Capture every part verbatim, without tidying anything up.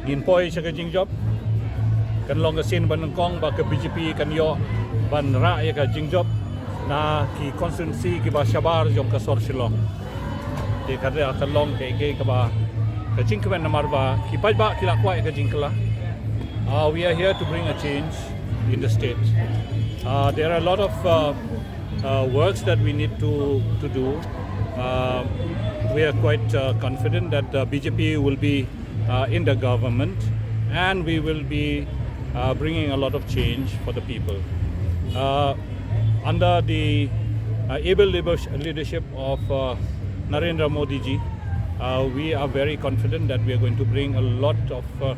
Ngin poi sha ka jingjop. Kan long ka sien ba nyngkong ba ka B J P kan ïoh ban rah ïa ka jingjop na ki constituency kiba shabar jong ka sor Shillong. Te ka dei kan long kaei kaei kaba ka jingkmen namar ba ki paidbah ki la kwah ïa ka jingkylla. Uh, we are here to bring a change in the state. Uh, there are a lot of uh, uh, works that we need to, to do. Uh, we are quite uh, confident that the B J P will be uh, in the government, and we will be uh, bringing a lot of change for the people. Uh, under the uh, able leadersh- leadership of uh, Narendra Modi ji, uh, we are very confident that we are going to bring a lot of uh,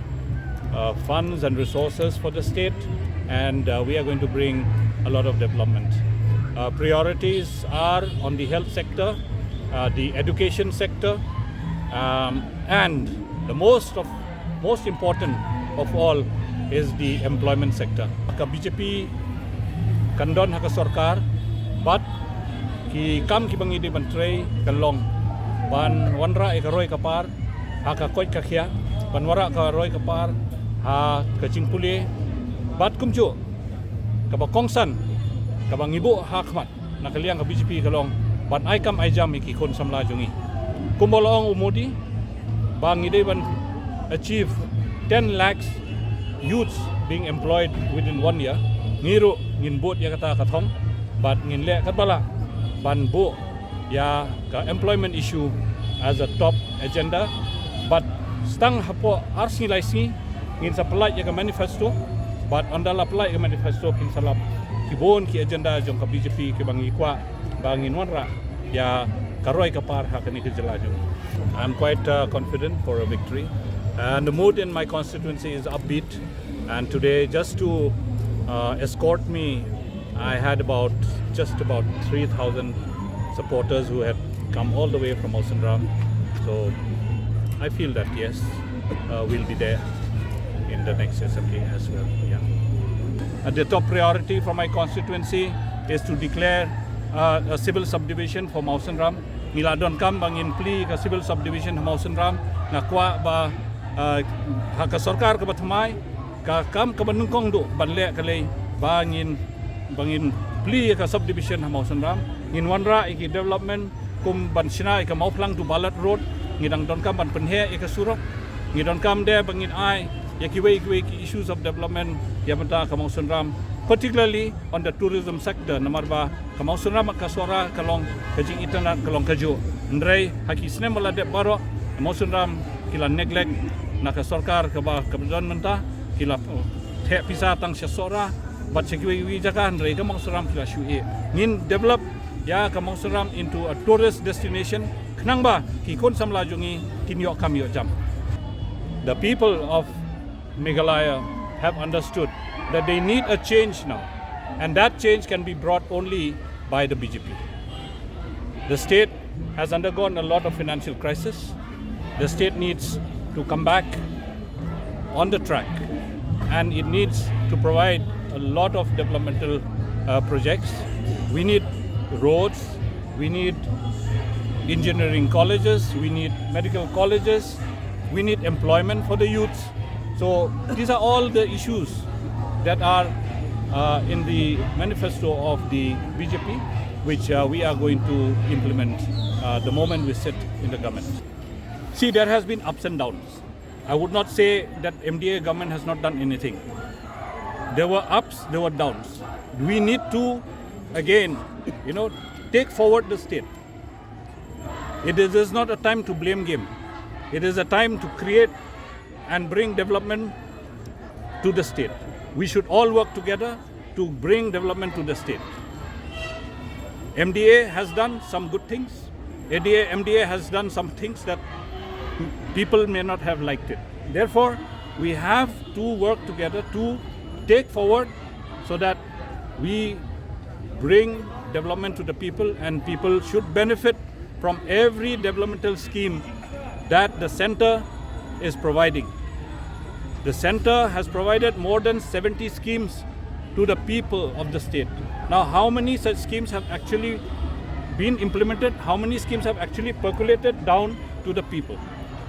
uh, funds and resources for the state, and uh, we are going to bring a lot of development. Uh, priorities are on the health sector, uh, the education sector, um, and the most of most important of all is the employment sector. Ka B J P kan don ha ka sorkar, bad ki kam kiba ngi dei ban trei kan long ban wanrah ïa ka roi ka par ha ka koit ka khiah, ban wanrah ka roi ka par ha ka jingpule, bad kumjuh kaba kongsan kaba ngi buh ha khmat na ka liang ka B J P ka long ban ai kam ai jam ïa ki khun samla jong ngi. Kumba la ong u Modi ba ngi dei ban achieve ten lakhs youths being employed within one year. Ngi ruh ngin bud ïa kata ka thong bad ngin leh katba lah ban buh ïa ka employment issue as a top agenda. Bad tang hapoh ar sngi lai sngi ngin sa pyllait ïa ka manifesto, bad ynda la pyllait ïa ka manifesto ngin sa lap ki bun ki agenda jong ka B J P kiba ngi kwah ba ngin wanrah ïa ka roi ka par ha kane ka jylla jong ngi. I'm quite uh, confident for a victory, and the mood in my constituency is upbeat. And today, just to uh, escort me, I had about just about three thousand supporters who had come all the way from Mawsynram. So I feel that yes, uh, we'll be there in the next assembly as well. Yeah. Uh, the top priority for my constituency is to declare uh, a civil subdivision for Mawsynram. Ngi la donkam ba ngin plie ka civil subdivision ha Mawsynram. Nga kwah ba uh, ha ka sorkar kaba thymmai, ka kam kaba nyngkong duh ban leh ka lei ba ngin ba ngin plie ka subdivision ha Mawsynram. Ngin wanrah ïa ki development kum ban shna ïa ka Mawphlang to Balat Road. Ngi dang donkam ban pynheh ïa ka surok. Ngi donkam de ba ngin ai ïa kiwei kiwei ki issues of development ïa bynta ka Mawsynram, particularly on the tourism sector, namar ba ka Mawsynram ka Sohra ka long ka jingitynnad ka long kajuh. Hynrei ha ki snem ba la dep baroh ka Mawsynram ki la neglect na ka sorkar kaba kaba don mynta, ki la uh, theh pisa tang sha Sohra bad sha kiwei kiwei jaka, hynrei ka Mawsynram ki la shu ïeh. Ngin develop ïa ka Mawsynram into a tourist destination khnang ba ki khun samla jong ngi kin ïoh kam ïoh jam. The people of Meghalaya have understood that they need a change now, and that change can be brought only by the B J P. The state has undergone a lot of financial crisis. The state needs to come back on the track, and it needs to provide a lot of developmental uh, projects. We need roads, we need engineering colleges, we need medical colleges, we need employment for the youths. So these are all the issues that are uh, in the manifesto of the B J P, which uh, we are going to implement uh, the moment we sit in the government. See, there has been ups and downs. I would not say that M D A government has not done anything. There were ups, there were downs. We need to, again, you know, take forward the state. It is, is not a time to blame game. It is a time to create and bring development to the state. We should all work together to bring development to the state. M D A has done some good things. M D A, M D A has done some things that people may not have liked it. Therefore, we have to work together to take forward so that we bring development to the people, and people should benefit from every developmental scheme that the center is providing. The center has provided more than seventy schemes to the people of the state. Now, how many such schemes have actually been implemented? How many schemes have actually percolated down to the people?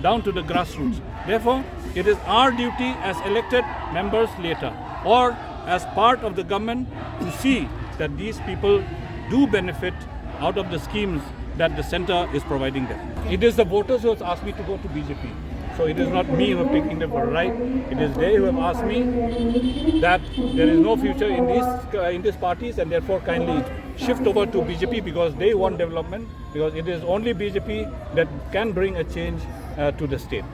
down to the grassroots. Therefore, it is our duty as elected members later or as part of the government to see that these people do benefit out of the schemes that the center is providing them. It is the voters who have asked me to go to B J P. So it is not me who have taken them for a ride. It is they who have asked me that there is no future in these uh, in these parties, and therefore kindly shift over to B J P because they want development. Because it is only B J P that can bring a change uh, to the state.